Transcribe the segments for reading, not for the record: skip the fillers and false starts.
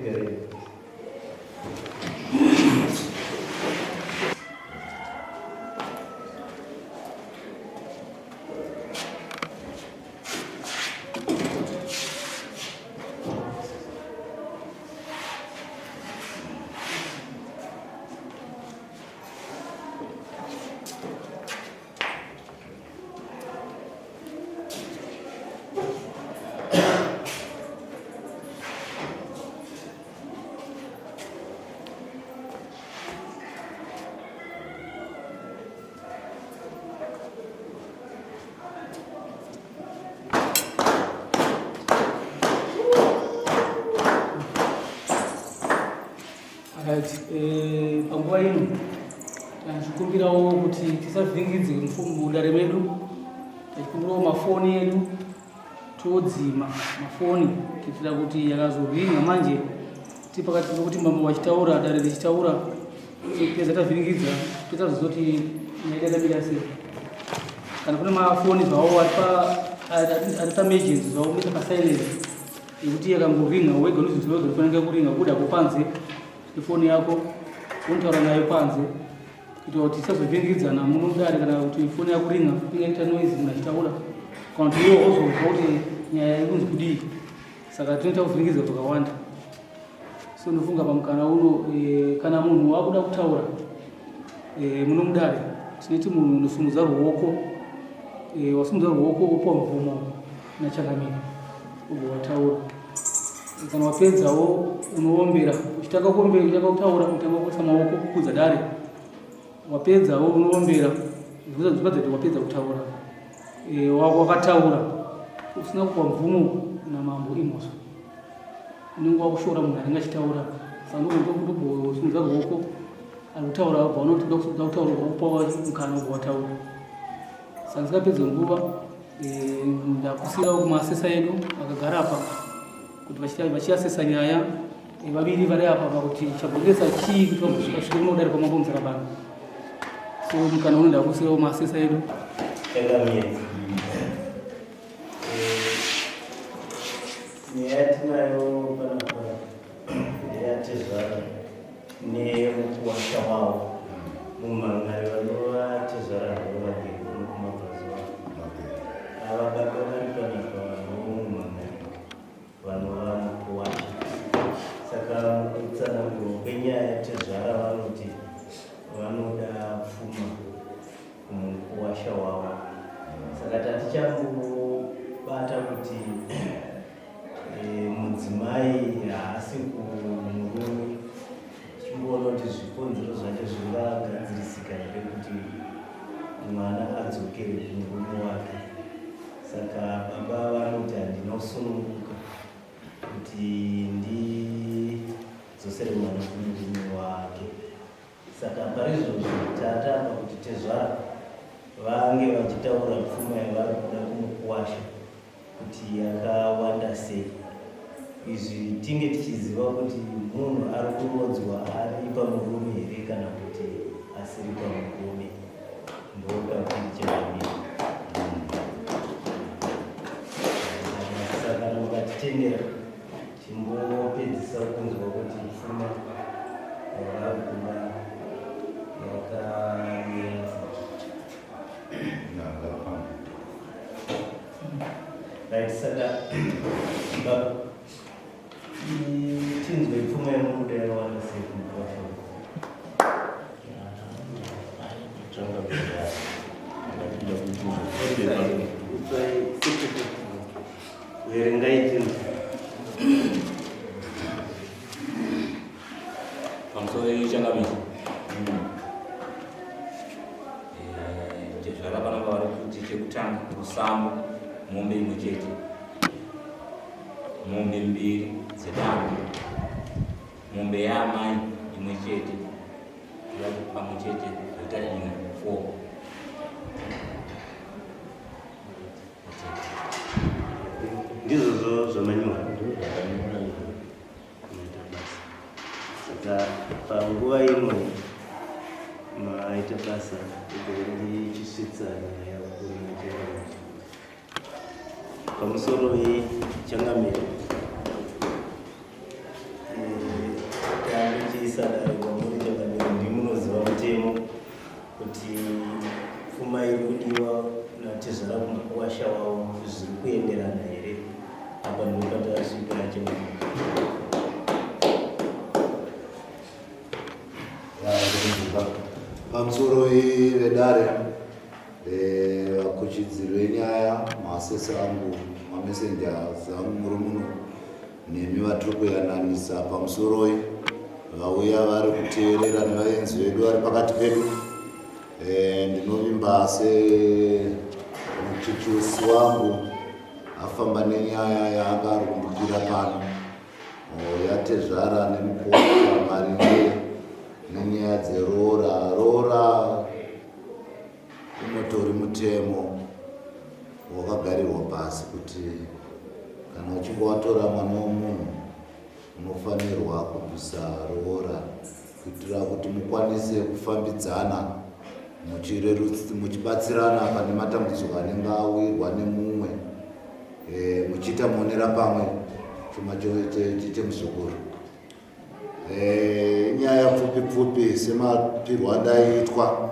Ngatigarei. Right. Eh, panguva ino tachikumbirawo kuti tisavhiringidze mudare medu tachikumbirawo mafoni edu todzima mafoni kuitira kuti yakazoringa manje tiri pakati pekuti mambo vachitaura dare richitaura pedza tavhiringidza totazozoti nyaya yakamira sei kana kune mafoni zvawo ari pamejenzi zvawo moita pasilence yekuti yakangoringa wega unoziziva kuti unofanira kuringa kubuda ko panze nefoni yako unotaura nayo panze kuitira kuti tisazovhiringidzana muno mudare kana kuti foni yakuringa ingaita noise munhu achitaura kana kuti iwe wozonzwa kuti nyaya ikunzi kudii saka tinoita kuvhiringidzwa twakawanda so ndofunga pamukana uno e, kana munhu wakuda kutaura e, muno mudare tinoti munhu unosumudza ruoko e, wasumudza ruoko wopiwa mvumo nachangamire ubva wataura kana wapedzawo unoombera uchitanga kuombera uchitanga kutaura unotanga kuisa maoko kukudza dare wapedzawo unoombera zvibva kuti wapedza kutaura e, wakataura usina kupa mvumo namambo imhosva unenge wakushora munhu anenge achitaura saka ndokusimudza ruoko ari kutaura wabva unoti uda kutaura wokupa mukana wobva wataura saka ndisingapedze nguva eh, ndakusiyirawo kumaasesa edu akagara apa kuti vachiasesa nyaya eh, vaviri vari apa pakuti chabudisa chii kuti vambosvika kuno dare kwamambo Muzarabani so mukana uno ndakusiyirawo maasesa edu. Nyaya yatinayo panapa ndeyatezvara nemukuwasha wavo mumhangari vanova tezvara ndovaviri kuno kumabvazuva. Ava baba vari panapa vanomumhangari vanova mukuwasha. Saka mukutsanangurwa kwenyaya tezvara vanoti vanoda pfuma kumukuwasha wavo. Saka tatichambobata kuti mudzimai haasi kumurume, tichimboona kuti zvikonzero zvacho zvingagadzirisika here kuti mwana adzokere kumurume wake. Saka baba vanoti handina kusununguka kuti ndidzosere mwana kumurume wake. Saka parizvozvo tatanga kuti tezvara vange vachitaura pfuma yavari kuda kumukuwasha kuti yakawanda sei. Izvi tinge tichiziva kuti munhu ari kurodzwa ari pamurume here kana kuti asiri pamurume. Ndopatiri changamire. Saka mukatitendera timbopedzisa kunzwa kuti pfuma yavari kuda yakamira sei. Right, saka baba tinzwe pfuma yamukuda yakawanda sei kumukwasha? Verengai tinzwe. Pamusoro changamire. Tezvara panapa vari kuti chekutanga rusambo mombe imwe chete, mombe mbiri dzedangwe, mombe yaamai imwe chete, pamwe chete zvoita ina 4. Ndizvozvo zvamanyora. Maita basa. Saka panguva ino maita basa ndichisvitsa nyaya kuna changamire. Pamusoro yechangamire. nemukwasha wavo zviri kuenderana here apa ndopatasvika chemukuru. Pamusoro vedare eh, vakuchidziri venyaya maasese angu mamessengers angu muri muno nemi vatiri kuyananisa pamusoroi vauya vari kuteerera nevaenzi vedu vari pakati pedu eh, ndinovimba semuchuchusi wangu afamba nenyaya yaanga ari kundipira pano oh, yatezvara nemukoma maringe nenyaya dzeroora roora Unotori mutemo wakagarirwa pasi kuti kana uchinge watora mwana wemunhu unofanirwa kubvisa roora kuitira kuti mukwanise kufambidzana muchibatsirana pane matambudziko anenge awirwa nemumwe e, muchiita muonera pamwe chuma chemuzukuru. Eh, inyaya pfupi pfupi semapirwo andaiitwa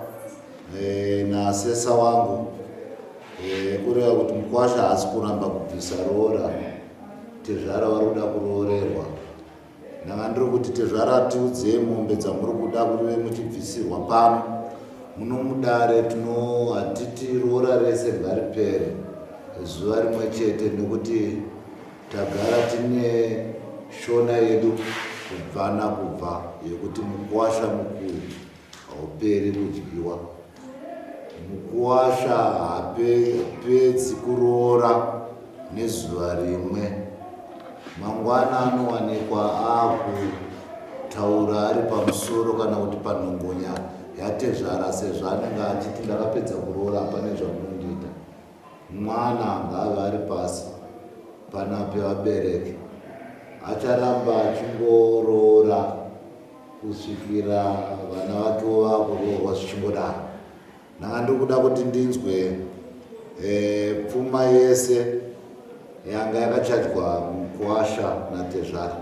eh, nasesa wangu eh, kureva kuti mukwasha haasi kuramba kubvisa roora tezvara vari kuda kuroorerwa ndanga ndiri kuti tezvara tiudzei mombe dzamuri kuda kuve muchibvisirwa pano muno mudare tino hatiti roora rese ngaripere zuva rimwe chete nekuti Tagara tine shona yedu kubva nakubva yekuti mukuwasha mukuru hauperi kudyiwa. Mukuwasha haapedzi kuroora nezuva rimwe. Mangwana anowanikwa akutaura ari pamusoro kana kuti panhongonya yatezvara sezvo anenge achiti ndakapedza kuroora hapane zvamunondiita. Mwana ngaave ari pasi pana pevabereki acharamba achingoroora kusvikira vana vakewo vakuroorwa zvichingodaro. Ndanga ndiri kuda kuti ndinzwe eh, pfuma yese yanga yakachajwa mukuwasha natezvara.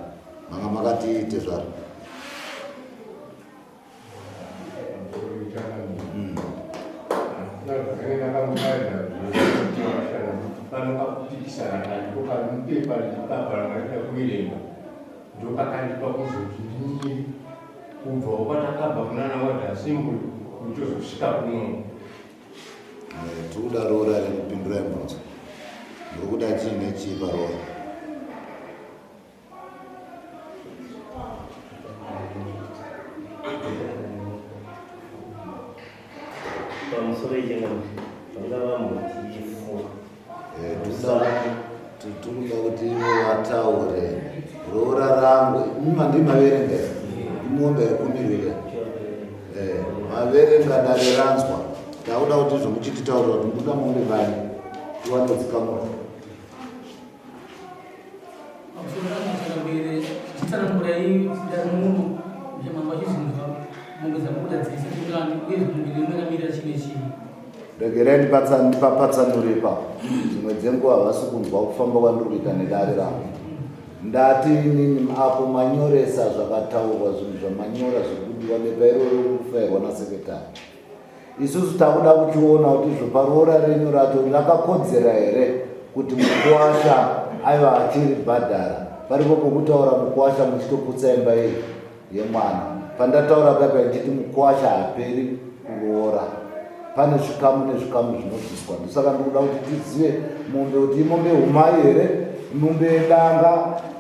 Manga makati tezvara? Ndopakandipa kuzoti ndinyire kubvawo kwatakabva kunana wadhasimbuli kutozosvika kuno. Eh, tikuda roora renupindurai mubvunzo. Muri kuda chii nechii paroora? Pamusoro ichinoti vanga vamboti fo. Eh, tikuda kuti ivo vataure roora rangu imi maverenga imombe yekumirira eh, maverenga dare ranzwa takuda kuti izvo muchititaurira kuti mukuda mombe vani tiwane dzikamura Regerai ndipapatsanure ipapo. Dzimwe dzenguva havasi kunzwa kufamba kwandiri kuita nedare rangu. Ndati inini apo manyoresa zvakataurwa zvinhu zvamanyora zviri kudiwa bepa iroro riri kufairwa naseketari. Isusu takuda kuchiona kuti izvo paroora renyu racho rakakodzera here kuti mukuwasha aiva achiribhadhara. Paripo pokutaura mukuwasha muchitoputsa imba iyi yemwana. Pandataura paipa ndichiti mukuwasha haperi kuroora. Pane zvikamu nezvikamu zvinobviswa. Ndosaka ndikuda kuti tizive mombe kuti imombe humai here, imombe yedanga,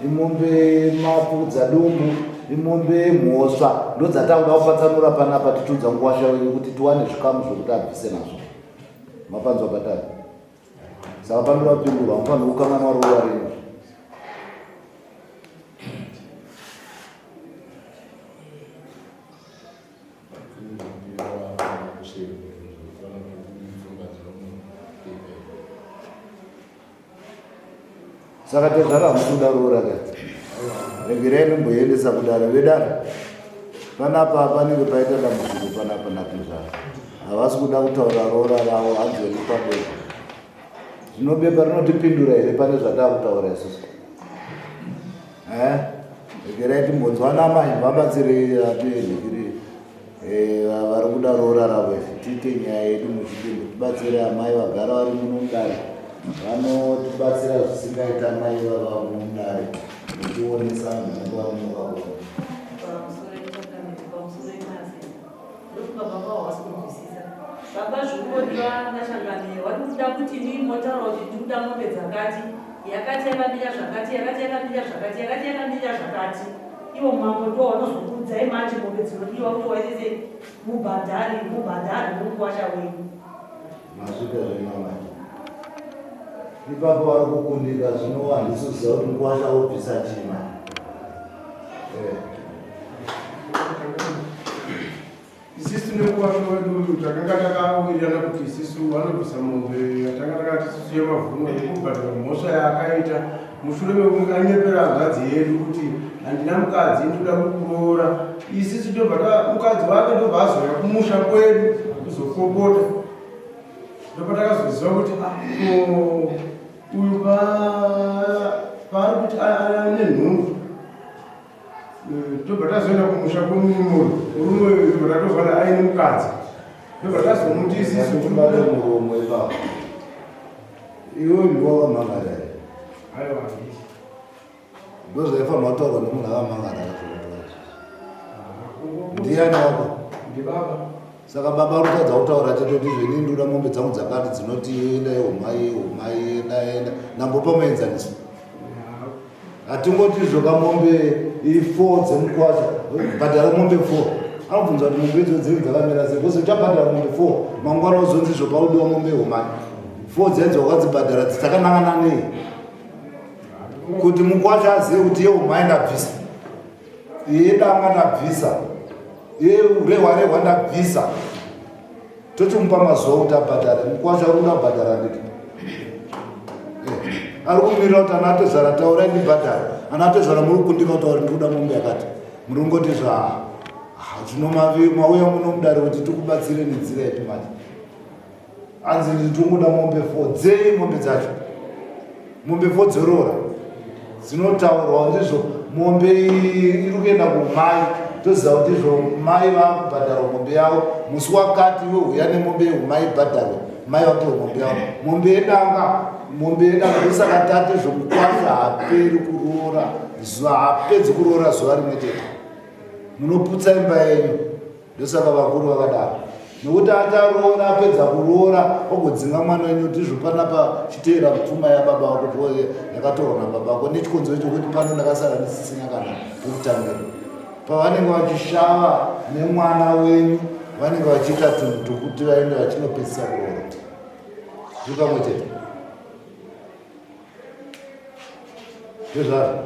imombe yemapudza dumbu imombe yemhosva ndodzatakuda kupatsanura panapa tichiudza mukwasha wenyu kuti tiwane zvikamu zvokuti abvise nazvo mapanzwa patari saka panoda kupindurwa mufanira kukanganwa ruva renyu Saka tezvara hamusi kuda roora ka? Regerai ndimboendesa kudare vedare. Panapa panenge paita dambudziko panapa natezvara. Havasi kuda kutaura roora ravo hanzi ripa bepa. Zvino bepa rinotipindura here pane zvatakutaura isusu? Eh? Regerai timbonzwa namai vabatsirei atiendekiri. Eh, vari kuda roora ravo tiite nyaya yedu muchidimbu tibatsire amai vagara vari muno mudare. Vanotibatsira zvisingaita mai vava mudare nekuonesa vanhu vanenge vanonoka kuona. Baba zvikunodiwa naChangamire vari kuda kuti mii motaura kuti ndikuda mombe dzakati yakati yakamira zvakati yakati yakamira zvakati yakati yakamira zvakati ivo mambo ndiwo vanozokuudzai manje mombe dzinodiwa kuti waitese mubhadhari mubhadhari nomukwasha wenyu. Masvika zvenyu amai. Ipapo vari kukundika zvino handisi kuziva kuti mukwasha wobvisa chii manje. Eh. Isisu nemukwasha wedu takanga takawirirana kuti isisu vanobvisa mombe yatanga takati isisu yemavhuno yekubhadhara mhosva yaakaita mushure mekunge anyepera hanzvadzi yedu kuti handina mukadzi ndoda kukuroora isisu tobva mukadzi wake ndobva azouya kumusha kwedu kuzopopota ndopatakazoziva kuti ah, uyu paari kuti ane nhumbu Tobva tazoenda kumusha kwemurume uyu. Murume uyu tobva tatozwana aine mukadzi. Tobva tazomuti isisu tibate muromo ipapo. Iwe ndiwe wakamhangara here? Aiwa handisi. Ndozvaifanirwa kutaurwa nemunhu akamhangara Ndiani wako? Ndibaba. Saka baba vari kutadza kutaura chete kuti izvo ini ndoda mombe dzangu dzakati dzinoti enda yehumai humai enda enda. Ndambopa muenzaniso. Hatingoti izvo kamombe i4 dzemukwasha bhadhara mombe 4 anobvunza kuti mombe idzo dzinenge dzakamira sei because uchabhadhara mombe 4 mangwana uzonzi izvo paudiwa mombe homani 4 dzainzi wakadzibhadhara dzakanangana nei kuti mukwasha azive kuti yehomai ndabvisa yedanga ndabvisa yerehwa rehwa ndabvisa tochimupa mazuva kuti abhadhare mukwasha uri kuda kubhadhara nditi eh, ari kumirira kuti ana atezvara taurai ndibhadhare ana atezvara muri kukundika kutaura ndiri kuda mombe yakati muri kungoti zva ah, zvino mauya muno mudare kuti tikubatsire nenzira yepi manje hanzi nditongoda mombe fo dzei mombe dzacho mombe fo dzoroora dzinotaurwa ndizvo mombe iri kuenda kumai toziva kuti izvo mai vakubhadharwa mombe yavo musi wakati iwe huya nemombe yehumai ibhadharwe mai vapiwe mombe yavo mombe yedanga mombe yedanga ndosaka tate zvomukwasha haaperi kuroora zuva haapedzi kuroora zuva rimwe chete munoputsa imba yenyu Ndosaka vakuru vakadaro nokuti acharoora apedza kuroora ogodzinga mwana wenyu kuti izvo panapa chiteera pfuma yababa wako yakatorwa nababa wako nechikonzero chokuti pano ndakasara ndisisina kana pekutangira pavanenge vachishava nemwana wenyu vanenge vachiita tunhu tokuti vaende vachinopedzisa kuroora zviri pamwe chete Ndezvazvo.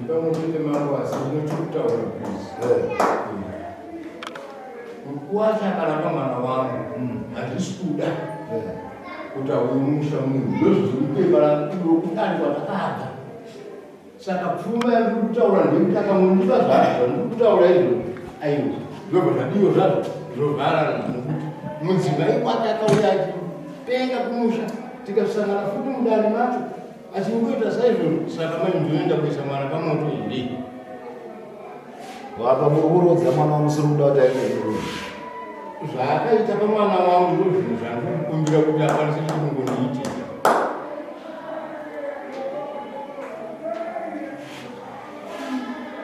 Pamwe mambo asi ndinochikutaura please. Eh. Mukuwasha akaramba mwana wangu handisi kuda Eh. kuti auye mumusha muno ndozviri mupepa rokudani kwatakabva Saka pfuma yandiri kutaura ndeyekuti akangondipa zvazvo zvandiri kutaura izvo aiwa ndobva zvadiwa zvazvo zvovharana nokuti mudzimai wake akauya achipenga kumusha tikasangana futi mudare macho achingoita saizvozvo saka mai ndinoenda kuisa mwana pamoto here Apa muri kurodza mwana wamusiri kuda kuti aende murume. Zvaakaita pamwana wangu ndo zvinhu zvandiri kukumbira kuti akwanise kungondiitira.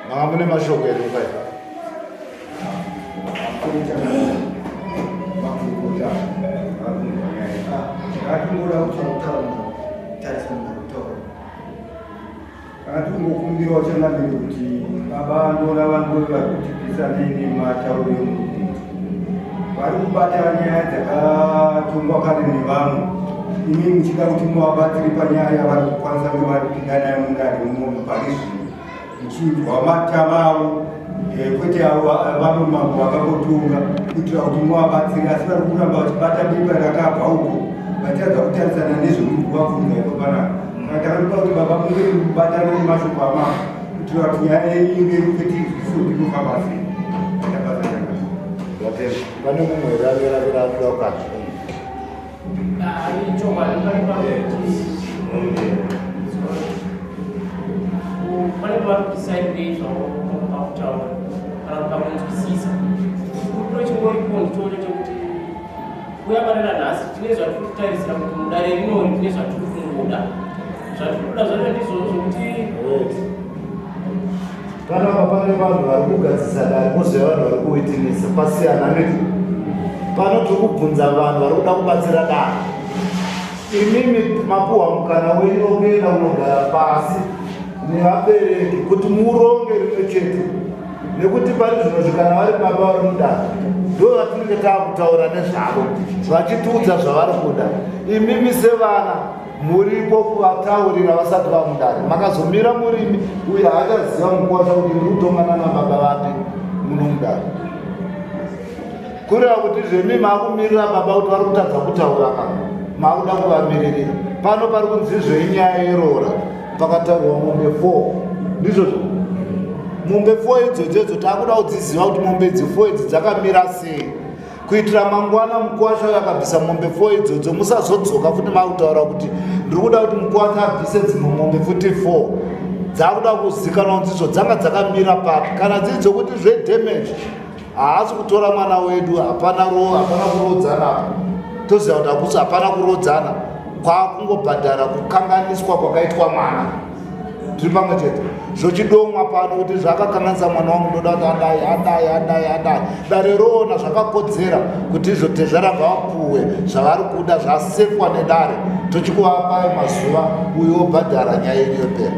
Manga mune mashoko here mukai? Ngatingoda kutaura tarisa mutaura Kana tikungokumbirawo changamire kuti baba ndoona vanhu vari kutipisa nematauro emurukuti vari kubata nyaya dzakatongwa kare nevamwe imi muchida kuti muvabatsire panyaya yavari kukwanisa kunge vari kupinda nayo mundare muno pari zvino muchinzwa matama avo eh, kwete avo vamwe mambo vakangotonga kuitira kuti muvabatsire asi vari kuramba vachibata bepa rakabva uko vachitadza kutarisana nezvemuri kuvabvunza ipo panapa Saka takatoda kuti baba munge mubatane nemashoko amambo kuitira kuti nyaya yenyu ireruke tinzwisise kuti inofamba sei. Tabasa chakati. Ndatenda. Pane mumwe here anoera kuti akuda kukadzi? Chokwadi pane pakuti pane pavari zvavo pakutaura kana pakunzwisisa. Chikumbiro chingoripo ndichocho chekuti Kuuya pane ranhasi tine zvatiri kutarisira kuti mudare rinori tine zvatiri kungoda. Zvatiri kuda zvacho ndizvozvo zvokuti Panapa pane vanhu vari kugadzisa dare kozouya vanhu vari kuwitinisa pasiyana neti pano tiri kubvunza vanhu vari kuda kubatsira dare. Imimi mapuhwa mukana wenyu wekuenda kunogara pasi nevabereki kuti muronge rimwe chete nekuti pari zvino zvikana vari baba vari mudare ndo vatinenge taakutaura nezvavo vachitiudza zvavari kuda. Imimi sevana muripo kuvataurira vasati vamudare makazomira murimi uye haachaziva mukwasha kuti ndiri kutongana nababa vapi muno mudare kureva kuti zvemi maakumirira baba kuti vari kutadza kutaura ka maakuda kuvamiririra pano pari kunzi zvenyaya yeroora pakataurwa mombe 4 ndizvozvo mombe 4 idzodzo idzo taakuda kudziziva kuti mombe idzi 4 idzi dzakamira sei kuitira mangwana mukuwasha uyo akabvisa mombe fo idzodzo musazodzoka futi makutaura kuti ndiri kuda kuti mukuwasha abvise dzimwe mombe futi fo dzakuda kuzikanwa kunzi izvo dzanga dzakamira papi kana dziri dzokuti zvedamage haasi kutora mwana wedu hapana hapana kurodzana apa toziva kuti hakusi hapana kurodzana kwakungobhadhara kukanganiswa kwakaitwa mwana tiri pamwe chete zvochidomwa pano kuti zvakakanganisa mwana wangu ndoda kuti adai adai adai adai dare roona zvakakodzera kuti izvo tezvara ngavapuwe zvavari kuda zvasefwa nedare tochikuvapai mazuva uyo obhadhara nyaya yedu yopera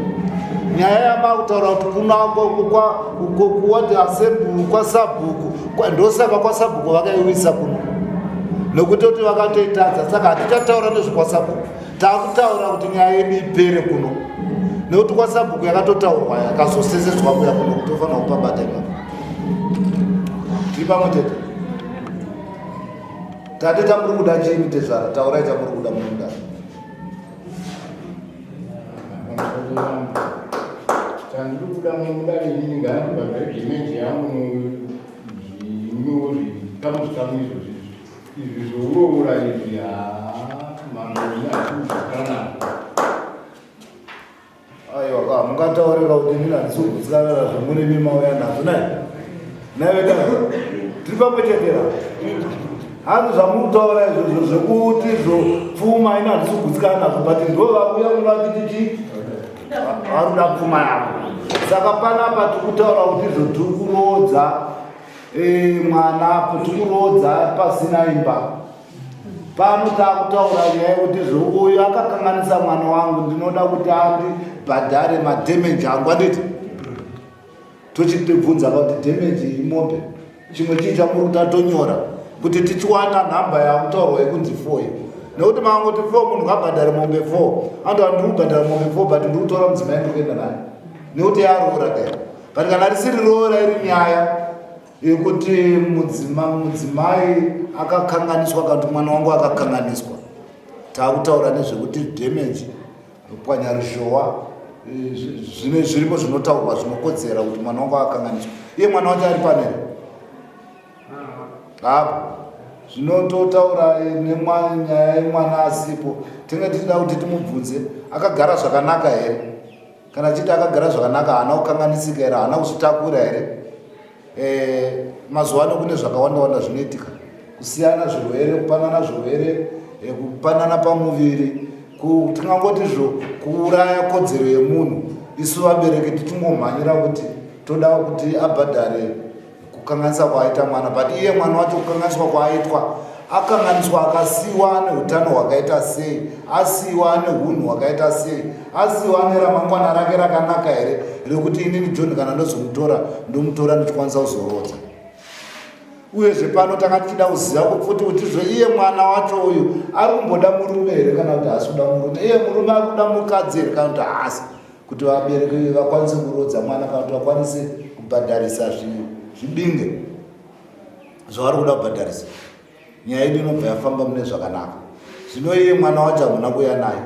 nyaya yamakutaura kuti kunakuwati asebhuku kwasabhuku ndosaka kwasabhuku vakaiwisa kuno nokutoti vakatoitadza saka hatichataura nezvekwasabhuku Takutaura kuti nyaya yedu ipere kuno nekuti kwasabhuku yakatotaurwa yakazosesedzwa kuya kuno kuti tofanira kupabata ipapo. Tiri pamwe chete. Tate chamuri kuda chii tezvara taurai chamuri kuda munoda. Chandiri kuda munoda inini ngaandibhadhare gemenji yangu zvimwewo zvikamu zvikamu izvozvi Izvi zvouroora izvi haa mambo ini hatikudzikana nazvo. Aiwa ka mungataurira kuti inini handisi kugutsikana nazvo murimi mauya nazvo nai naive dai tiri pamwe chete ra hanzi zvamurikutaura izvozvo zvekuti izvo pfuma ini handisi kugutsikana nazvo but ndo vauya kuno vachiti chii varuda pfuma yavo saka panapa tikutaura kuti izvo tiri kuroodza Eh, mwana apo tikuroodza pasina imba pano takutaura nyaya yekuti uyu akakanganisa mwana wangu ndinoda kuti andibhadhare madhemeji angu anditi tochitibvunza kuti dhemeji imombe chimwe chii chamuri kuti atonyora kuti tichiwana nhamba yakutaurwa yekunzi four iyo nekuti makangoti four munhu ngabhadhare mombe four antu andiri kubhadhara mombe four but ndiri kutora mudzimai ndiri kuenda naye nekuti yaroora kai But kana risiri roora iri nyaya yekuti mudzima mudzimai akakanganiswa kana kuti mwana wangu akakanganiswa taakutaura nezvekuti damage kupwanya ruzhowa eh, zvine zvirimo zvinotaurwa zvinokodzera kuti mwana wangu akakanganiswa iye mwana wacho ari panere apo zvinototaura eh, nenyaya yemwana asipo tinge tichida kuti timubvunze akagara zvakanaka here Kana achiti akagara zvakanaka haana kukanganisika here, haana kuzvitakura here? E, mazuva ano kune zvakawanda wanda zvinoitika, kusiyana zvirwere, kupanana zvirwere, e, kupanana pamuviri, tingangoti zvo kuuraya kodzero yemunhu. Isu vabereki tichingomhanyira kuti toda kuti abhadhare kukanganisa kwaaita mwana but iye mwana wacho kukanganiswa kwaaitwa akanganiswa akasiiwa ane utano hwakaita sei asiiwa ane hunhu hwakaita sei asiiwa ane ramangwana rake rakanaka here rekuti inini john kana ndozomutora ndomutora ndichikwanisa kuzorodza uyezve pano tanga tichida kuziva futi kuti zvo iye mwana wacho uyu ari kumboda murume here kana kuti haasi kuda murume iye murume ari kuda mukadzi here kana kuti haasi kuti vabereki vakwanise kuroodza mwana kana kuti vakwanise kubhadharisa zvibinge zvavari kuda kubhadharisa nyaya yedu inobva yafamba mune zvakanaka zvino iye mwana wacho hamuna kuuya naye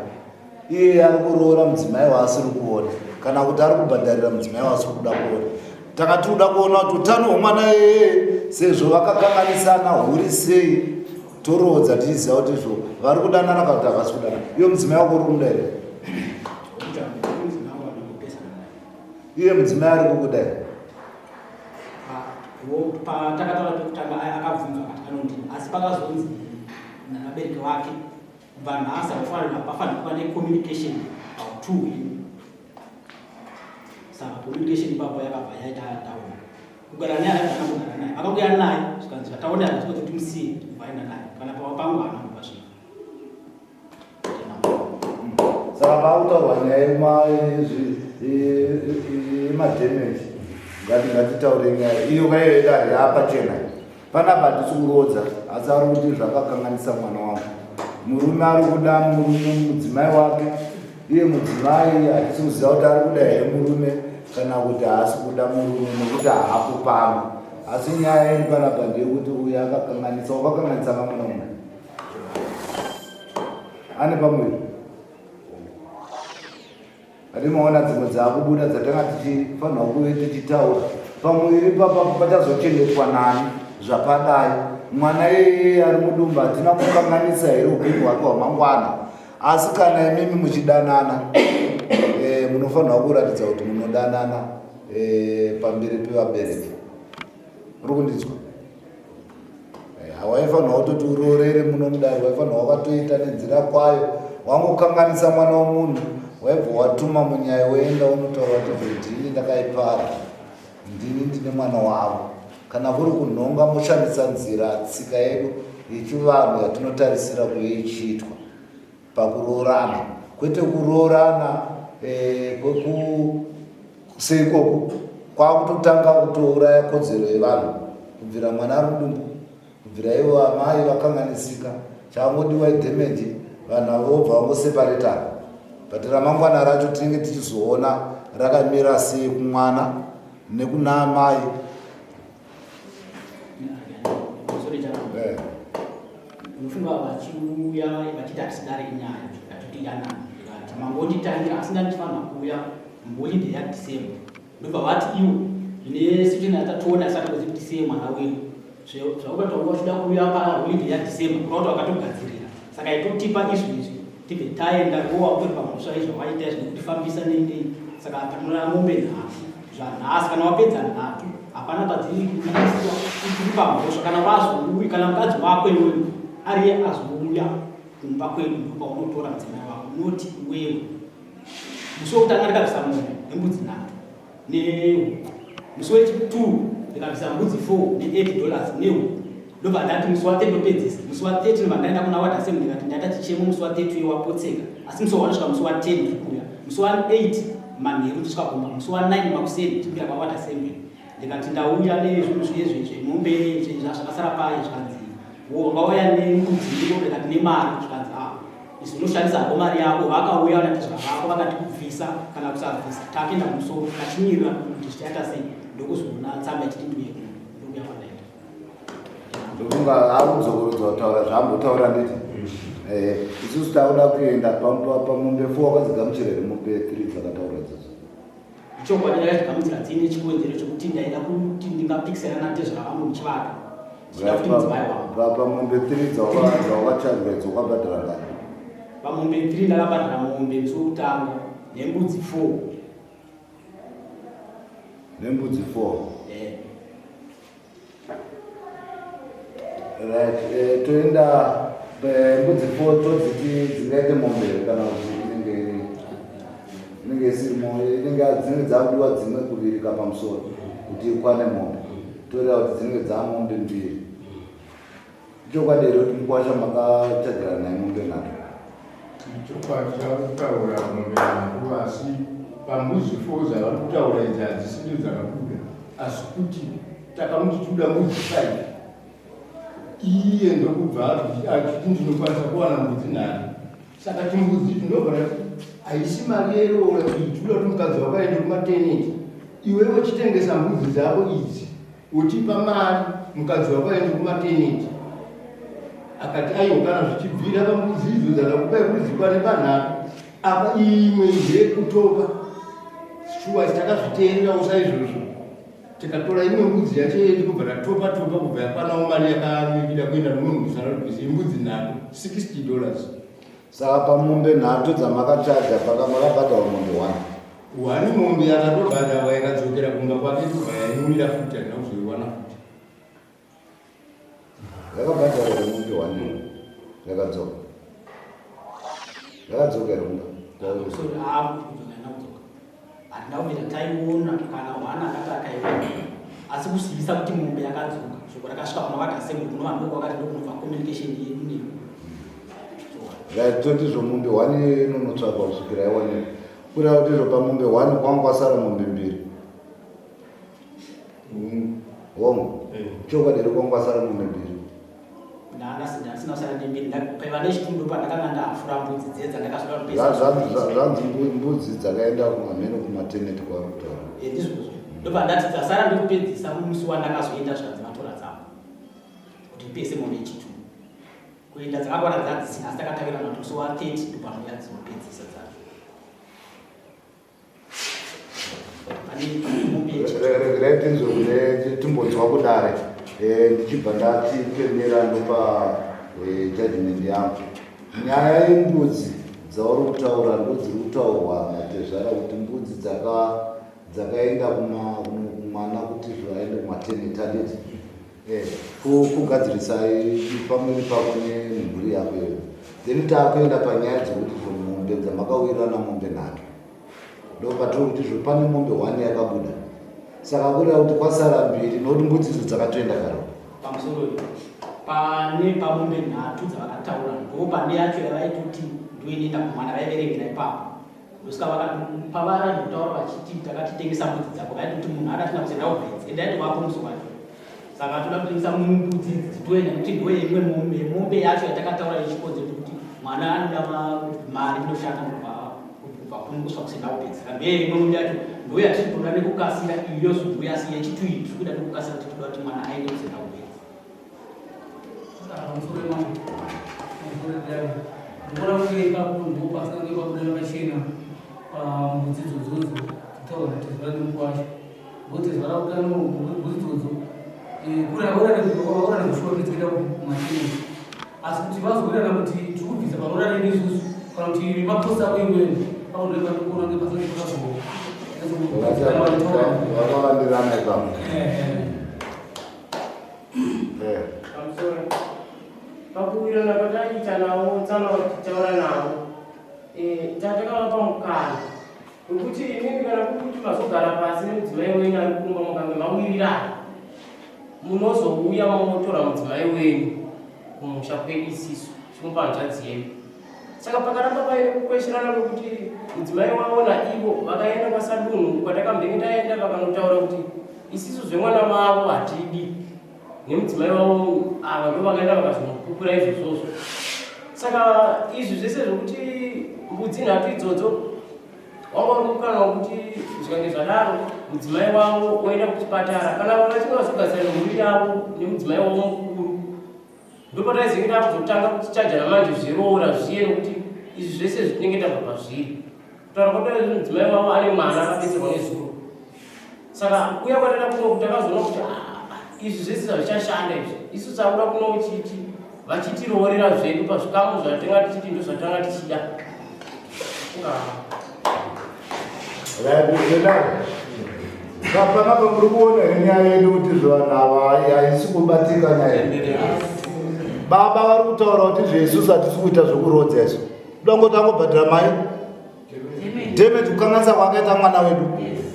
iye ari kuroora mudzimai waasiri kuona kana kuti ari kubhadharira mudzimai waasiri kuda kuona taka tiri kuda kuona kuti utano hwemwana iyeye sezvo vakakanganisana huri sei toroodza tichiziva kuti izvo vari kudanana kana kuti havasi kudanana iwe mudzimai wako uri kumuda here iye mudzimai ari kukuda here ah, patakataura pekutanga akabvunzwa akati anondida asi pakazonzi navabereki vake kubva nhasi hapafanirwa kuva necommunication pautu hwenyu. Saka communication ipapo yakabva yaita down. Kugara naye haana kugara naye, akauya naye zvikanzi zvataona hazviko kuti musiye kubva aenda naye kana pava pangu haana kubva svika. Saka paakutaurwa nyaya yemadhemeji, ngati ngatitaure nyaya iyo kaiyo yedare yaapachena panapa. Hatisi kurodza, asi ari kuti zvakakanganisa mwana wangu. Murume ari kuda murume mudzimai wake, iye mudzimai hatisi kuziva kuti ari kuda here murume kana kuti haasi kuda murume, nekuti haapo pano. Asi nyaya iri panapa ndeyekuti uyu akakanganisa, wakakanganisa kamwana munhu ane pamuviri. Atimaona dzimwe dzaakubuda dzatanga tichifanirwa kuve tichitaura pamuviri papa pachazochengetwa nani zvapadai mwana iyeye ari mudumbu? Hatina kukanganisa here upenyu hwake hwamangwana? Asi kana imimi muchidanana, munofanirwa kuratidza kuti munodanana pamberi pevabereki. Uri kundinzwa? Hawaifanirwa kutoti uroorere muno mudare, waifanirwa wakatoita nenzira kwayo. Wangokanganisa mwana womunhu, waibva watuma munyaya, woenda unotaura kuti ndini ndakaipara, ndini ndine mwana wavo. Kana kuri kunhonga, moshandisa nzira tsika yedu yechivanhu yatinotarisira kuve ichiitwa pakuroorana, kwete kuroorana seikoku kwakutotanga kutouraya kodzero yevanhu kubvira mwana ari mudumbu, kubvira ivo amai vakanganisika. Changodiwa idhemeji, vanhu avo vobva vangoseparetana. But ramangwana racho tinenge tichizoona rakamira sei kumwana nekuna amai? Unofunga vachiuya vachiti hatisidare inyaya yatoti yanana, ndikati mangonditangira, asi ndandifanira kuuya muholiday yaDecember. Ndobva vati iwo ine situation yatatoona isati kuzi tisiye mwana wedu, zvaukataura uchida kuuya paholiday yaDecember, kuda kuti wakatogadzirira. Saka itotipa izvi tibve taenda rowa uri pamhosva izvawaita izvi nekutifambisa nei. Saka patinoona mombe nhatu zvanhasi, kana wapedza nhatu hapana padziri kuiswa, uri pamhosva. Kana wazouya, kana mukadzi wako iwewe ariye azouya kumba kwedu, ndopaunotora mudzimai wako, noti iwewe. Musi wekutanga ndikabvisa mombe nembudzi nhatu nehuku. Musi wechi2 ndikabvisa mbudzi 4 ne8 dollars nehuku. Ndobva ndati musi wa30 ndopedzisa. Musi wa30 ndobva ndaenda kuna ward assembly, ndikati ndaita chichemo musi wa30 uye wapotseka, asi musi wawanosvika musi wa10 ndiri kuuya. Musi wa8 manheru ndisvika kumba, musi wa9 makuseni ndichipinda kwaward assembly, ndikati ndauya nezvinhu zviye zvemombe zvakasara paye. Zvikanzi wangauya nembudzi ndiko, ndikati nemari. Zvikanzi a isu unoshandisa hako mari yako. Vakauya vanatizva vako vakati kubvisa kana kusabvisa takuenda kumusoro, tachimirira kuti zvichaita sei. Ndokuzoona tsamba ichiti ndiuye kuno, ndokuya kwandaita. Ndokunga akudzokorodzwa kutaura zvaambotaura. Nditi isusu takuda kuenda pamombe 4. Wakadzigamuchira here mombe 3 dzakataura idzodzo? Chokwadi ndakachigamuchira dziine chikonzero chekuti ndaida kuti ndingapikisana natezvara vangu muchivaka, ndichida kuti mudzimai wangu. Pamombe 3 dzawakachajwa idzo wakabhadhara ngani? Pamombe 3 ndakabhadhara mombe musi wekutanga nembudzi 4. Nembudzi 4? Right, toenda mbudzi 4, todziti dzingaite mombe here, kana kuti inenge isiri mombe, inenge dzinenge dzakudiwa dzimwe kuvirika pamusoro kuti ikwane mombe? Toreva kuti dzinenge dzamombe mbiri. Ichokwadi here kuti mukwasha makachagirana naye mombe nhatu? Chokwadi chavakutaura, mombe nhatu, asi pambudzi 4 dzavari kutaura idzi hadzisi ndidzo dzakabuda, asi kuti takamuti tikuda mbudzi 5, iye ndokubva achiti ndinokwanisa kuwana mbudzi nhatu. Saka chimbudzi ichi ndobva ndati haisi mari yeroora iyi, tikuda kuti mukadzi wako aende kumaternity, iwewe uchitengesa mbudzi dzako idzi uchipa mari mukadzi wako aende kumaternity. Akati aiwa, kana zvichibvira pambudzi idzo dzakakupai kuti dzikwane panhatu, apa imwe ndeyekutopa shuwa. Takazviteererawo saizvozvo, tikatora imwe mbudzi yacho yedu kubva tatopa topa, kubva yakwanawo mari yakaida kuenda nomwe musara rubvisi yembudzi nhatu, $60. Saka pamombe nhatu dzamakachaja paka makabhadharwa mombe one? One mombe yakatobhadharwa yakadzokera kumba kwake, tobva yanyurira futi, hatina kuzoiwana futi. Yakabhadharwa mombe one? Yakadzoka. Yakadzoka here kumba? Sorry, ah, kudzoka haina kudzoka. Hatina kubvira taiona kana hwana akati akaiona. Asi kuzivisa kuti mombe yakadzoka. Shoko rakasvika kuna VaGasembo kunova ndokwakati ndokunobva communication yedu newe. Right, toti izvo mombe hwani inonotsvagwa kusvikira yawanikwa. Kureva kuti izvo pamombe hwani kwanga kwasara mombe mbiri. Hongu. Eh. Chokwadi here kwanga kwasara mombe mbiri. Ndanga ndisina kusara nembiri. Paiva nechitundu pandakanga ndafura mbudzi dziye dzandakasvika kupesa. Zvanzi mbudzi dzakaenda kumamheno kumateneti kwauri kutaura. Eh, ndizvozvo. Ndobva ndati dzasara ndokupedzisa musi wandakazoenda zvikanzi vatora dzavo. Kuti ndipese mombe yechitu. Kuenda dzakakwana dzadzisina asi takatavirana kuti musi wa 30 ndopanouya dzinopedzisa dzacho. Regai tinzwe kune timbonzwa kudare eh, ndichibva ndati pemera ndopa eh, judgment yangu. Nyaya yembudzi dzauri kutaura ndodziri kutaurwa natezvara kuti mbudzi dzaka dzakaenda kumwana kuti zvaende kumateneti handiti eh, kugadzirisa pamwiri pako nemhuri yako iyoyo. Then taakuenda panyaya dzekuti zvo mombe dzamakawirirana mombe nhatu ndopatiri kuti zvo pane mombe one yakabuda saka kureva kuti kwasara mbiri nokuti mbudzi idzo dzakatoenda kare. Pamusoro pane pamombe nhatu dzavakataura ndo pane yacho yavaitoti ndoinoenda kumwana vaiverengera ipapo. Ndosaka pavari kutaura vachiti takatitengesa mbudzi dzako vaitoti munhu adatina kusenda ubvedzi ende aitovapo musi wacho. Saka toda kutengesa mbudzi idzi dzitoenda nekuti ndo imwe mombe mombe yacho yatakataura yechikonzero chekuti mwana anoda mari inoshanda kubva kuno kusvika kusenda ubvedzi. Saka ndiyo imwe mombe yacho ndo yatiri kutoda nekukasira iyo yozouya asi yechituyi tiri kuda nekukasira kuti toda kuti mwana aende kusenda ubvedzi. Pamusoro mambo, pamusoro dare. Ndinoona kunge ipapo ndipo pasange pabuda pachena pambudzi idzodzo kutaura kuti zuva nemukwasha. Ngokuti zuva rabuda mbudzi idzodzo vaura nekushuwa kuti dzikuenda kumateneti. Asi kuti vazowirirana kuti tiri kubvisa paroora redu isusu kana kuti maposi ako iwewe apo ndipo pandikuona kunge pasange pakazo Vakawandirana ipapo. Pamusoro pakuwirirana kwataiita navo tsana tichitaura navo tatakavapa mukana wekuti imimi kana kuri kuti mazogara pasi nemudzimai wenyu ari kumba mukange mawirirana munozouya mamotora mudzimai wenyu kumusha kwedu isisu chimupa hanzvadzi yedu. Saka pakaramba paine kukwesherana kwekuti mudzimai wavo naivo vakaenda kwasadunhu kwatakambenge taenda vakanotaura kuti isisu zvemwana wavo hatidi nemudzimai wavo ava ndo vakaenda vakazomupupura izvozvozvo. Saka izvi zvese zvekuti mbudzi nhatu idzodzo wanga uri mukana wekuti zvikange zvadaro mudzimai wavo oenda kuchipatara kana vachinge vazogadzira nemhuri yavo nemudzimai wavo mukuru ndopataizenge takuzotanga kuchichajana manje zveroora zviye nekuti izvi zvese zvitinenge tabva pazviri. Kutaura kwataizvi mudzimai wavo ane mwana akabetserwa nezuro. Saka kuya kwataita kuno takazoona kuti izvi zvese hazvichashanda izvi. Isu takuda kuno chiti vachitiroorera zvedu pazvikamu zvatinga tichiti ndozvatanga tichida. Panapa muri kuona here nyaya yedu kuti zvanhu ava haisi kubatika nyaya yedu. Baba vari kutaura kuti zveisusu hatisi kuita zvekurodza isu. Kuda ngoti angobhadhara mai damage kukanganisa kwaakaita mwana wedu.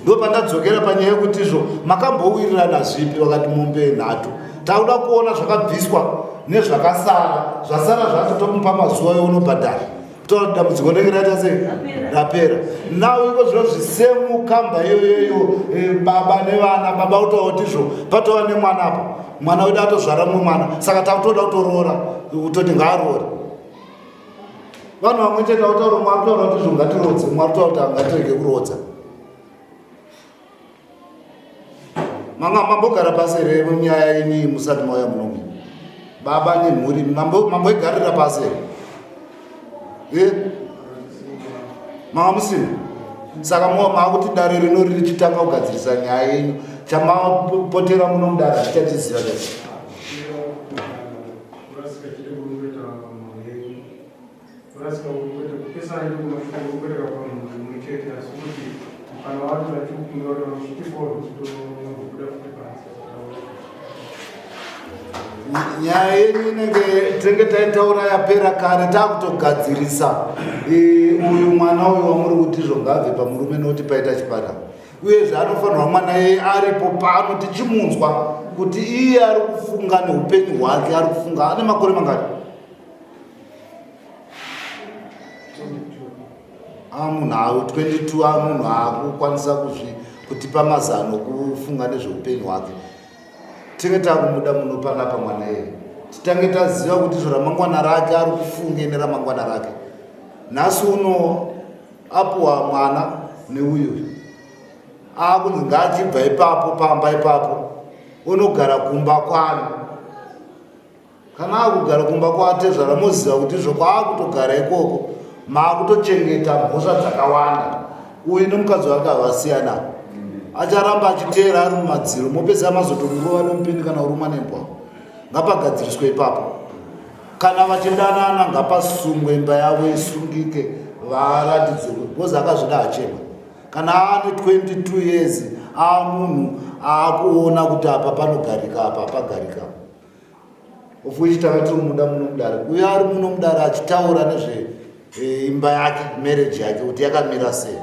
Ndo pandadzokera panyaya yekuti izvo makambowirirana zvipi vakati mombe nhatu. Takuda kuona zvakabviswa nezvakasara. Zvasara zvacho tomupa mazuva eunobhadhara. Kutaura kuti dambudziko rinenge raita sei? Rapera. Now iko zvino zvisemu kamba iyoyoyo baba nevana baba kutaura kuti izvo patova nemwana apa. Mwana wedu atozvara mumwe mwana saka takutoda kutoroora kutoti ngaaroore. Vanhu vamwe chete vakutaura mumwe ari kutaura kuti izvo ngatirodze mumwe ari kutaura kuti ngatirege kurodza. Manga mambogara pasi here munyaya yenyu musati mauya munomu? Baba nemhuri mamboigarira pasi here? Eh? Manga musina? Saka maakuti dare rino richitanga kugadzirisa nyaya yenyu chamapotera muno mudare hatichachiziva chaicho. Kurasika kwete kupesana ndiko kunoita pamunhu mumwe chete asi kuti kana wati vachikukumbira kuti uchitifoa kuti tobuda futi panze. Nyaya yenyu inenge tinenge taitaura yapera kare, takutogadzirisa uyu mwana uyu wamuri kuti izvo ngaabve pamurume nokuti paita chipata. Uyezve anofanirwa mwana yeye aripo pano tichimunzwa kuti iye ari kufunga neupenyu hwake, ari kufunga ane makore mangani? Amunhu avo 22 amunhu akukwanisa kuzvi kutipa mazano kufunga nezveupenyu hwake. Tinge takumuda muno panapa mwana iyeye, titange taziva kuti izvo ramangwana rake ari kufunge neramangwana rake. Nhasi uno apuwa mwana neuyu akunzi ngaachibva ipapo pamba ipapo unogara kumba kwani. Kana akugara kumba kwatezvara moziva kuti izvo kwaakutogara ikoko maakutochengeta mhosva dzakawanda. Uyu nemukadzi wake havasiyana, acharamba achiteera ari mumadziro, mopedza mazotomurova nemupini kana urumwa nembwa. Ngapagadziriswe ipapo. Kana vachidanana ngapasungwe, imba yavo isungike, varatidze kuti because akazvida achema. Kana aane 22 years aamunhu aakuona kuti apa panogarika apa hapagarika, of which tanga tiri muda muno mudare. Uyo ari muno mudare achitaura nezveimba yake, marriage yake kuti yakamira sei.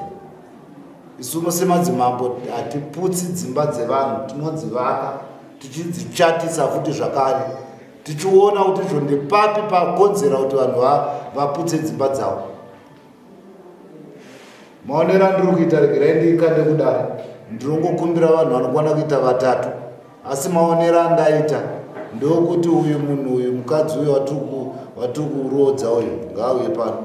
Isu semadzimambo hatiputsi dzimba dzevanhu, tinodzivaka tichidzichatisa futi zvakare, tichiona kuti izvo ndepapi pakonzera kuti vanhu vaputse dzimba dzavo. Maonero andiri kuita, regerai ndikande kudare, ndinongokumbira vanhu vanokwana kuita vatatu, asi maonero andaita ndokuti uyu munhu uyu, mukadzi uyu watiri kuroodza uyu, ngaauye pano.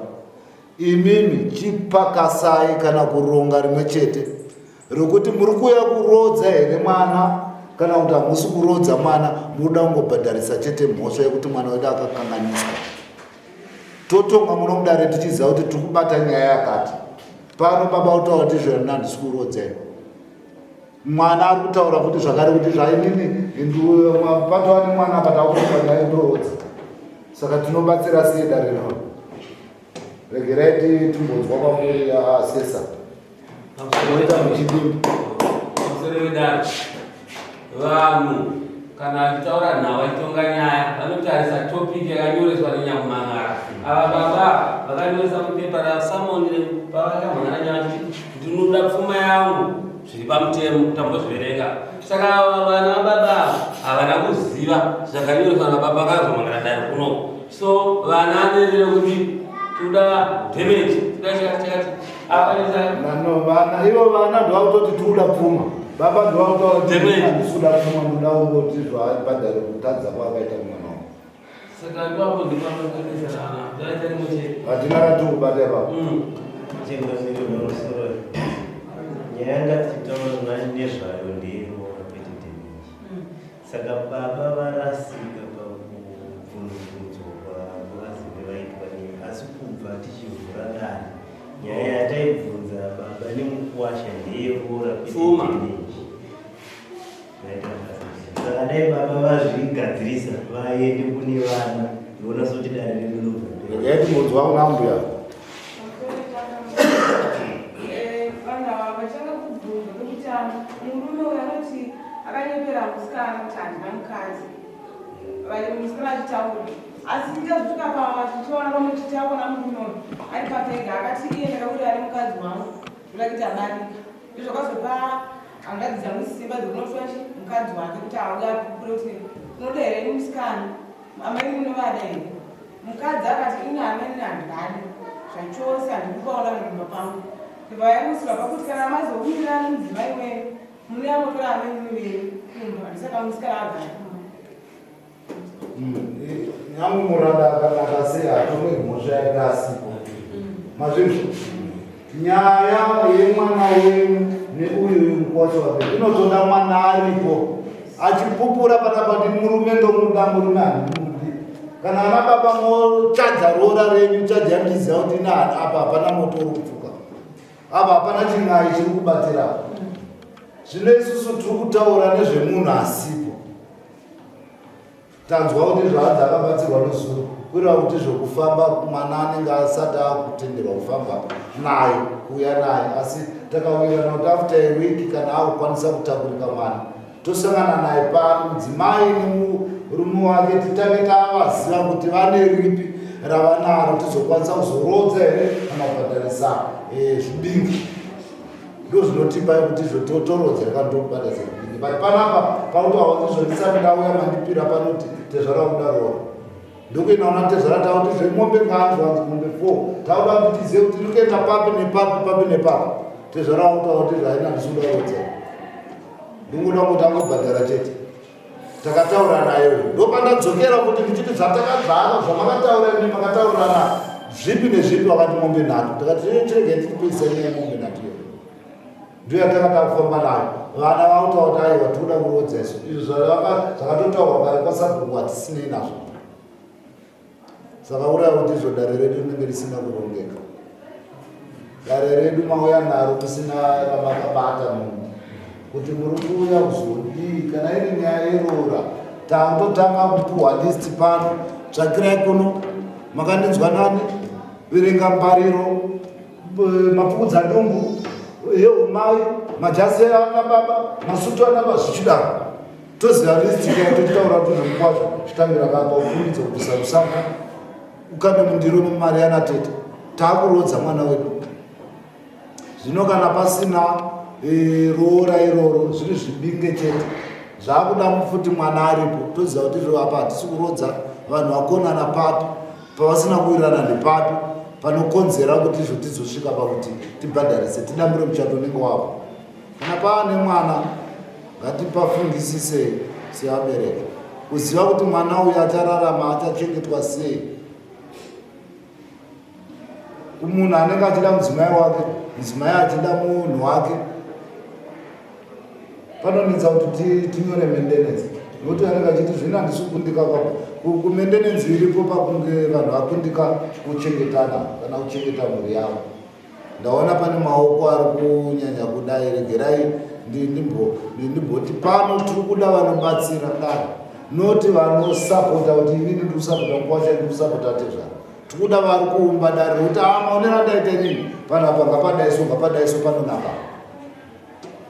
Imimi chipakasai kana kuronga rimwe chete rekuti muri kuuya kuroodza here mwana kana kuti hamusi kuroodza mwana, muri kuda kungobhadharisa chete mhosva yekuti mwana wedu akakanganiswa. Totonga muno mudare tichiziva kuti tiri kubata nyaya yakati. Pano baba kutaura kuti izvo handisi kuroodza ini. Mwana ari kutaura futi zvakare kuti zvainini patova nemwana apa takutoa nyaya yekuroodza. Saka tinobatsira sei dare rino? Regerai timbonzwa kwamuri asesa. Moita muchidimbu. Pamusoro wedare, vanhu kana vachitaura nhau vachitonga nyaya vanotarisa topic yakanyoreswa nenyakumhan'ara. Ava baba vakanyoresa mupepa rasamoni pavakamhan'ara nyaya vachiti ndinoda pfuma yangu zviri pamutemo, tambozviverenga. Saka ava vana vababa ava havana kuziva zvakanyoreswa nababa vakazomhan'ara dare kuno. So vana nerere kuti toda damage, toda chakati chakati. Nano vana ivo vana ndovakutoti tikuda pfuma, baba ndovakutaura handisi kuda pfuma, ndoda kungoti zvaabhadhare kutadza kwaakaita kumwana wangu. Saka ipapo ndipanokuendesana ndaita rimwe chete. Hatina ratiri kubata ipapo. Chengamire pamusoro, nyaya yanga tichitaura nezvayo ndeyeroora kwete damage. Saka baba varasika pakubvunzurudzwa kwavazenge vaitwa nei, asi kubva tichivhura dare nyaya yataibvunza baba nemukuwasha ndeyeroora kwete Pfuma. damage. Maita basa. Saka dai baba vazvigadzirisa vaende kune vana, ndoona sekuti dare redu rinobva mberi. Regai timbonzwa kuna mbuya. Vanhu ava vachanga kubvunza kwekutanga, murume uyu anoti akanyepera musikana kuti handina mukadzi, musikana achitaura, asi tichazosvika tichiona pamwe tichaona murume uyu ari papega akati iye ndakawirira nemukadzi wangu ndoda kuita barika. Ndozvakazopa hanzvadzi dzangu simba dzekunotora mukadzi wake kuti auye apupure kuti unoda here musikana, amai munovada here. Mukadzi akati ini amene handivadi zvachose, handidi kuvaona kumba pangu. Ndobva vayamusirwa pakuti kana mazowirirana nemudzimai wenyu munouya motora amene venyu kumba, ndosaka musikana agara kumba. Nyangu muranda akanaka sei hatomwe mhosva yake asipo. Mazvinzwa? Nyaya yemwana wenyu neuyu mukwasha wake inotoda mwana aripo achipupura panapa kuti murume ndomuda, murume handimudi. Kana ana baba mochaja roora renyu, chaja muchiziva kuti ina apa hapana moto uri kupfuka, apa hapana chin'ai chiri kubatira. Zvino isusu tiri kutaura nezvemunhu asipo. Tanzwa kuti zvaanzi akabatsirwa nezuro, kureva kuti zvekufamba mwana anenge asati akutenderwa kufamba naye, kuuya naye, asi takawirirana kuti after a week kana akukwanisa kutakurika mwana tosangana naye pano. Mudzimai Murume wake titange tavaziva kuti vane ripi ravanaro tizokwanisa kuzorodza here kana kubhadharisa eh, zvibingi ndozvinotipa kuti izvo torodza kana tokubhadharisa zvibingi but panapa pakuti hawanzi zvondisati ndauya mandipira panoti tezvara kuda roora ndokuenda una tezvara takuti zvemombe ngaanzi wanzi mombe four takuda kuti tizive kuti tiri kuenda papi nepapi papi nepapi tezvara wakutaura kuti zvaina ndisuda rodza ndingoda kuti angobhadhara chete Takataura naye uyu ndopandadzokera kuti ndichiti zvatakadzvara zvamakataura imi makataurirana zvipi nezvipi vakati mombe nhatu ndakati chiregai titipedzisa nyaya yemombe nhatu iyo ndiyo yatanga takufamba nayo vana vakutaura kuti aiwa tikuda kurodza isu izvo zvakatotaurwa kare kwasabhuku hatisinei nazvo Saka uraya kuti izvo dare redu rinenge risina kurongeka. Dare redu mauya naro musina ramakabata munhu kuti muri kuuya kuzodii kana iri nyaya yeroora takutotanga kupuhwa list pano tsvakirai kuno makandinzwa nani verenga mbariro mapfukudza dumbu yeumai majasi ana baba masutu ana baba zvichidaro toziva list iya totaura kuti zvemukwazvo zvitangira kapa ukurumidza kubvisa rusaka ukande mundiro mumari yana tete taakuroodza mwana wedu zvino kana pasina e, roora iroro zviri zvibinge chete zvaakuda futi mwana aripo toziva kuti izvo apa hatisi kuroodza vanhu vakonana papi pavasina kuwirirana ndepapi panokonzera kuti izvo tizosvika pakuti tibhadharise tidambure muchato unenge wapo Kana pava nemwana ngatipafungisisei sevabereki kuziva kuti mwana uyu achararama achachengetwa sei kumunhu anenge achida mudzimai wake mudzimai achida munhu wake panonetsa kuti tinyore mendenenzi nokuti anenge achiti zvino handisi kukundika kwako kumendenenzi iripo pakunge vanhu vakundika kuchengetana kana kuchengeta mhuri yavo Ndaona pane maoko ari kunyanya kudai, regerai ndimboti pano tiri kuda vanobatsira dare noti vanosapota kuti inini ndiri kusapota mukwasha ndiri kusapota tezvara tiri kuda vari kuumba dare rekuti a ah, maonero andaita inini panapa ngapadaiso ngapadaiso panonaka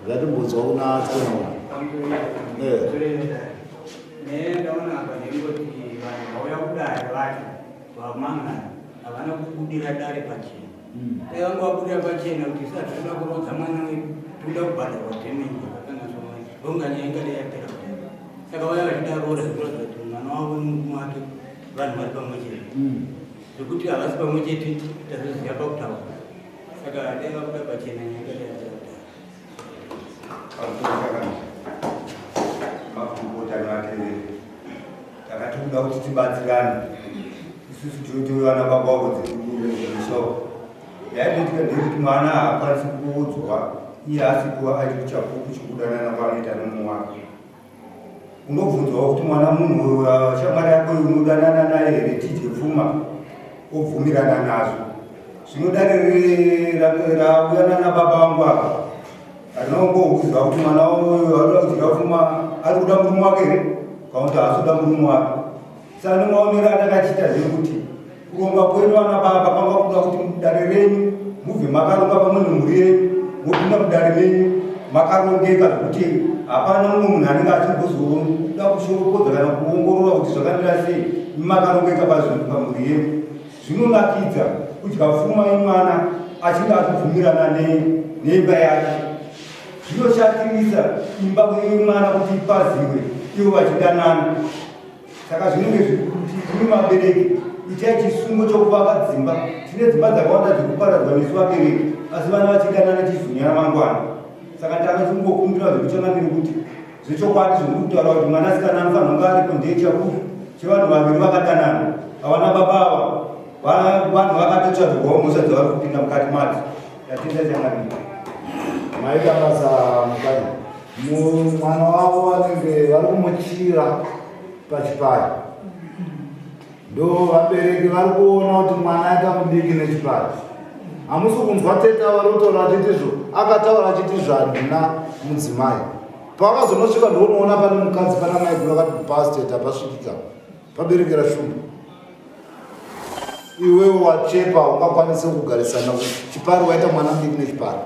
ngatimbonzwa kuna tikonaona eh. ndaona apa ndengoti vanhu vauya kudare vacho vamangana havana kubudira dare pachena mm. dai vanga vabudira pachena kuti isu hatitoda kuroodza mwana wedu tikuda kubhadharwa damage yakakanga somai vonga nyaya ingadai yapera kudai saka vaya vachida roora zvikuratidza kuti mwana wavo nemurume wake vanhu vari pamwe chete mm. zvekuti havasi pamwe chete tazoziva pakutaura saka dai vabuda pachena nyaya ingadai yapera kudai Makurukota nevatereri takati kuda kuti tibatsirane isusu tinotove vana baba wavo dzekumusha yaitoitika ndeyekuti mwana haakwanisi kuudzwa iye asipo aiti chapupu chekudanana kwaanoita nomumwe wake Unobvunzwawo kuti mwana munhu uh, shamwari yako unodanana naye here tidye pfuma obvumirana nazvo. Zvino dare rauya nana baba vangu ava rinongokuziva kuti mwana uyu anoda kudya pfuma ari kuda murume wake here kana kuti haasi kuda murume wake. Saka nemaonero andakachiita ndeyekuti kuronga kwenyu vana baba kwanga kuda kuti mudare renyu mubve makaronga pamwe nemhuri yenyu mopinda mudare menyu makarongeka zvekuti hapana mumwe munhu anenge achimbozoda kushoropodza kana kuongorora kuti zvakamira sei makarongeka pazvinhu pamhuri yenyu zvinonakidza kudya pfuma yemwana achinge achibvumirana neimba yake zvinoshatirisa imba yemwana kuti ipaziwe ivo vachidanana Saka zvinenge zviri kuti imi vabereki itai chisungo chokuvaka dzimba. Tine dzimba dzakawanda dziri kuparadzwa nesu vabereki asi vana vachidanana chizunya ramangwana. Saka tanga tichingokumbira zvekuchangamire kuti zvechokwadi zvomuri kutaura kuti mwanasikana anofanira kunge aripo ndiye chapupu chevanhu vaviri vakadanana. Havana baba ava vanhu vakatotsvagirwawo mhosva dzavari kupinda mukati madzo. Ndatenda changamire. Maita basa mukanya. Mwana wavo vanenge vari kumuchira pachipari. Ndo vabereki vari kuona kuti mwana aita mudiki nechipari. Hamusi kunzwa tete vari kutaura achitizvo akataura achitizvo handina mudzimai. Pavakazonosvika ndounoona pane mukadzi pana maiguru akati pasi tete hapasvikika. Paberekera shumba. Iwewe wachepa ungakwanise kugarisana chipari waita mwana mudiki nechipari.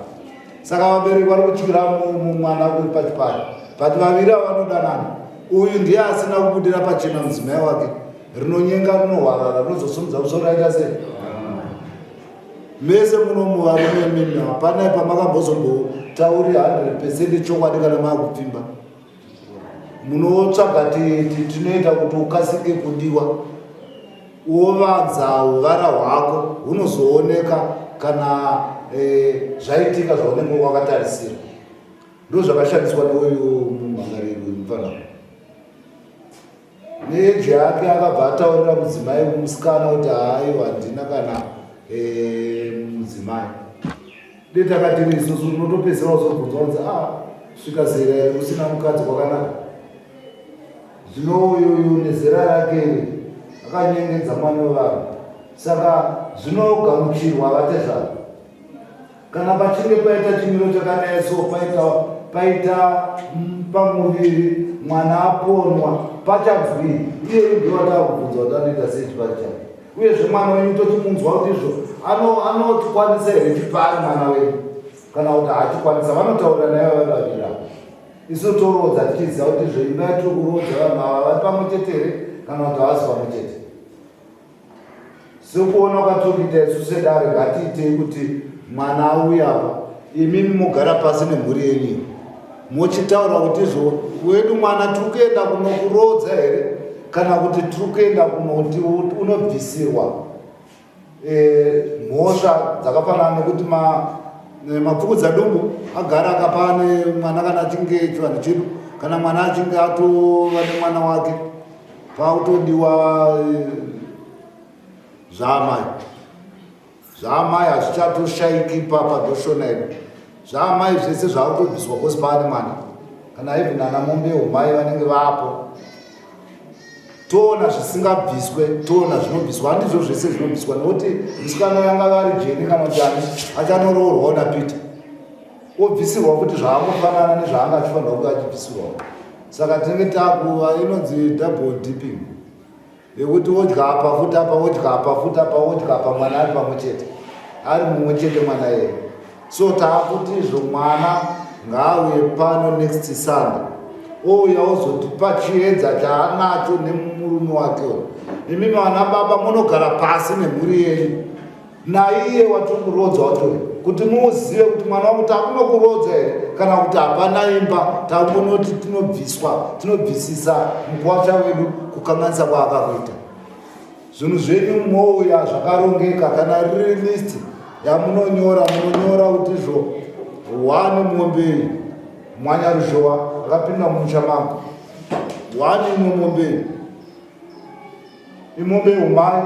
Saka vabereki vari kutyira mwana uri pachipari. But vaviri ava vanodanana. Uyu ndiye asina kubudira pachena mudzimai wake. Rinonyenga rinohwarara rinozosumudza musoro raita sei? Mese muno muvarume mimi hapana pamakambozombotauri 100% chokwadi kana maakupfimba. Munotsvaga tinoita kuti ukasike kudiwa wovanza uvara hwako hunozooneka kana eh, zvaitika zvaunenge wakatarisira. Ndozvakashandiswa neuyu mumhangariri uyu mufana. Neeji yake akabva ataurira mudzimai musikana kuti haiwa handina kana eh, mudzimai. Dei takatiri isusu unotopedzisira wazobvunzwa kunzi a ah, svika zera iri usina mukadzi kwakanaka. Zvino uyu uyu nezera rake iri akanyengedza mwana wevanhu. Saka zvinogamuchirwa vatezvara. Kana pachinge paita chimiro chakadai so paita paita pamuviri mwana aponwa pachanzwii iye ndiye watava kubvunza kuti anoita sei chipari chake uyezve mwana wenyu tochimunzwa kuti izvo anotikwanisa here chipari mwana wenyu kana kuti haachikwanisa vanotaurira naye vari vaviri ava isu toroodza tichiziva kuti izvo imba yatiri kuroodza vanhu ava vari pamwe chete here kana kuti havasi pamwe chete Sekuona kwatiri kuita isu sedare ngatiitei kuti mwana auye apa imimi mogara pasi nemhuri yenyu mochitaura kuti izvo wedu mwana tiri kuenda kunokuroodza here kana kuti tiri kuenda kunoti unobvisirwa e, mhosva dzakafanana nekuti e, mapfukudza dumbu agara akapa nemwana kana achinge chivanhu chedu kana mwana achinge atova nemwana wake Pakutodiwa eh, zvaamai zvaamai hazvichatoshaiki ipapa ndoshona yedu zvaamai zvese zvaakutobviswa kosi paane mwana kana even ana mombe umai vanenge vapo toona zvisingabviswe toona zvinobviswa handizvo zvese zvinobviswa nokuti musikana yanga vari jeni kana kuti ani achanoroorwawo napeter obvisirwa futi zvaangofanana nezvaanga achifanirwa kunge achibvisirwawo saka tinenge takuva inonzi double dipping yekuti wodya apa futi apa wodya apa futi apa wodya apa mwana ari pamwe chete ari mumwe chete mwana yeye so taakuti izvo mwana ngaauye pano next sunday ouya ozotipa chiedza chaanacho nemurume wake uyu imimi vana baba munogara pasi nemhuri yenyu Naiye watiri kuroodza wacho uyu kuti muuzive kuti mwana wangu takunokuroodza here kana kuti hapana imba takunoti tinobviswa tinobvisisa mukuwasha wedu kukanganisa kwaakakuita zvinhu zvenyu mouya zvakarongeka kana riri list yamunonyora munonyora kuti izvo one mombe iyi mwanyaruzhowa akapinda mumusha mangu one imwe mombe iyi Imombe yeumai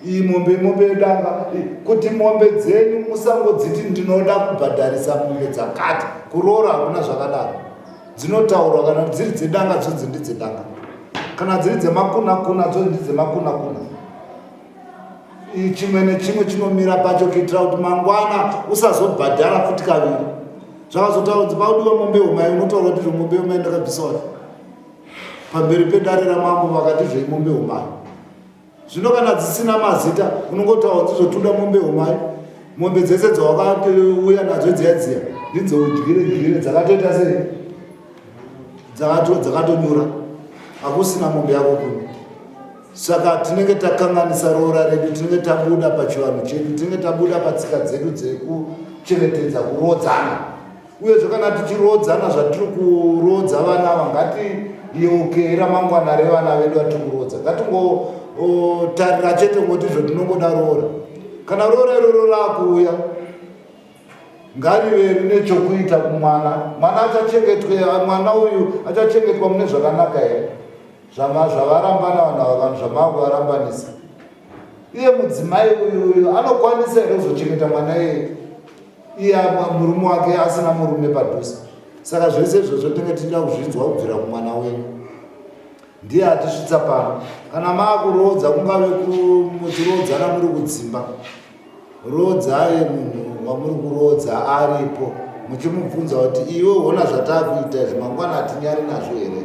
iyi mombe imombe yedanga kuti mombe dzenyu musangodziti ndinoda kubhadharisa mombe dzakati kuroora hakuna zvakadaro dzinotaurwa kana dziri dzedanga dzonzi ndidzedanga kana dziri dzemakunakuna dzonzi ndidzemakunakuna chimwe nechimwe chinomira pacho kuitira kuti mangwana usazobhadhara futi kaviri zvakazotaura kuti paudiwa mombe yeumai unotaura kuti mombe yeumai ndakabvisa wacho pamberi pedare ramambo vakati zveimombe humai zvino kana dzisina mazita unongotaura kuti zvotuda mombe humai mombe dzese dzawakauya nadzo dziya dziya ndidzodyire dyire dzakatoita sei dzakatonyura hakusina mombe yako kuno saka tinenge takanganisa roora redu tinenge tabuda pachivanhu chedu tinenge tabuda patsika dzedu dzekuchengetedza kuroodzana Uyezve kana tichiroodzana zvatiri kuroodza vana ava ngatiyeukei ramangwana revana vedu vatiri kuroodza. Ngatingotarira chete ngoti izvo tinongoda roora. Kana roora iroro raakuuya ngarive rine chokuita kumwana. Mwana achachengetwe, mwana uyu achachengetwa mune zvakanaka here? Zvavarambana vanhu ava vanhu zvamaakuvarambanisa. Iye mudzimai uyu uyu anokwanisa here kuzochengeta mwana iyeye? Iye murume wake asina murume padhuze. Saka zvese izvozvo tinenge tichida kuzvinzwa kubvira kumwana wenyu. Ndiye atisvitsa pano. Kana maakuroodza kungave muchiroodzana muri kudzimba. Roodzai munhu wamuri kuroodza aripo muchimubvunza kuti iwe hona zvatakuita izvi mangwana hatinyari nazvo here?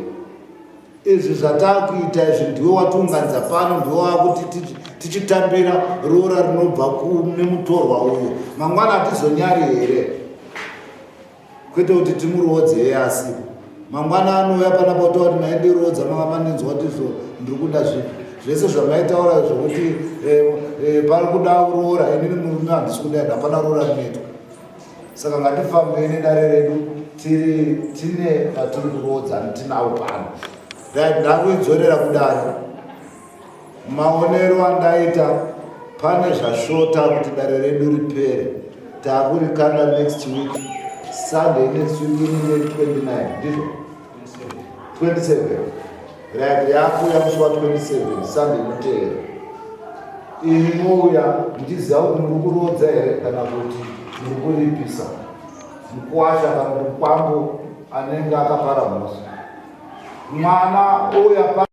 Izvi zvatakuita izvi ndiwe watiunganidza pano, ndiwe wakuti tichitambira roora rinobva kune mutorwa uyu. Mangwana hatizonyari here? Kwete kuti timuroodze iye asipo. Mangwana anouya panapa otaura kuti maindiroodza manga mandinzwa kuti izvo ndiri kuda zvipi. Zvese zvamaitaura zvokuti eh, eh, pari kuda roora inini murume handisi kuda hapana roora rinoitwa. Saka ngatifambei nedare redu tiri tine vatiri kuroodza tinavo pano. Right, ndakuidzorera kudare. Maonero andaita pane zvashota kuti dare redu ripere. Takurikanda next week Sunday next week inenge 29 ndizvo 27 right yakuuya musi wa 27 Sunday inoteera imi mouya muchiziva kuti muri kuroodza here kana kuti muri kuripisa mukwasha kana kuti mukwambo anenge akapara mhosva mwana ouya pa.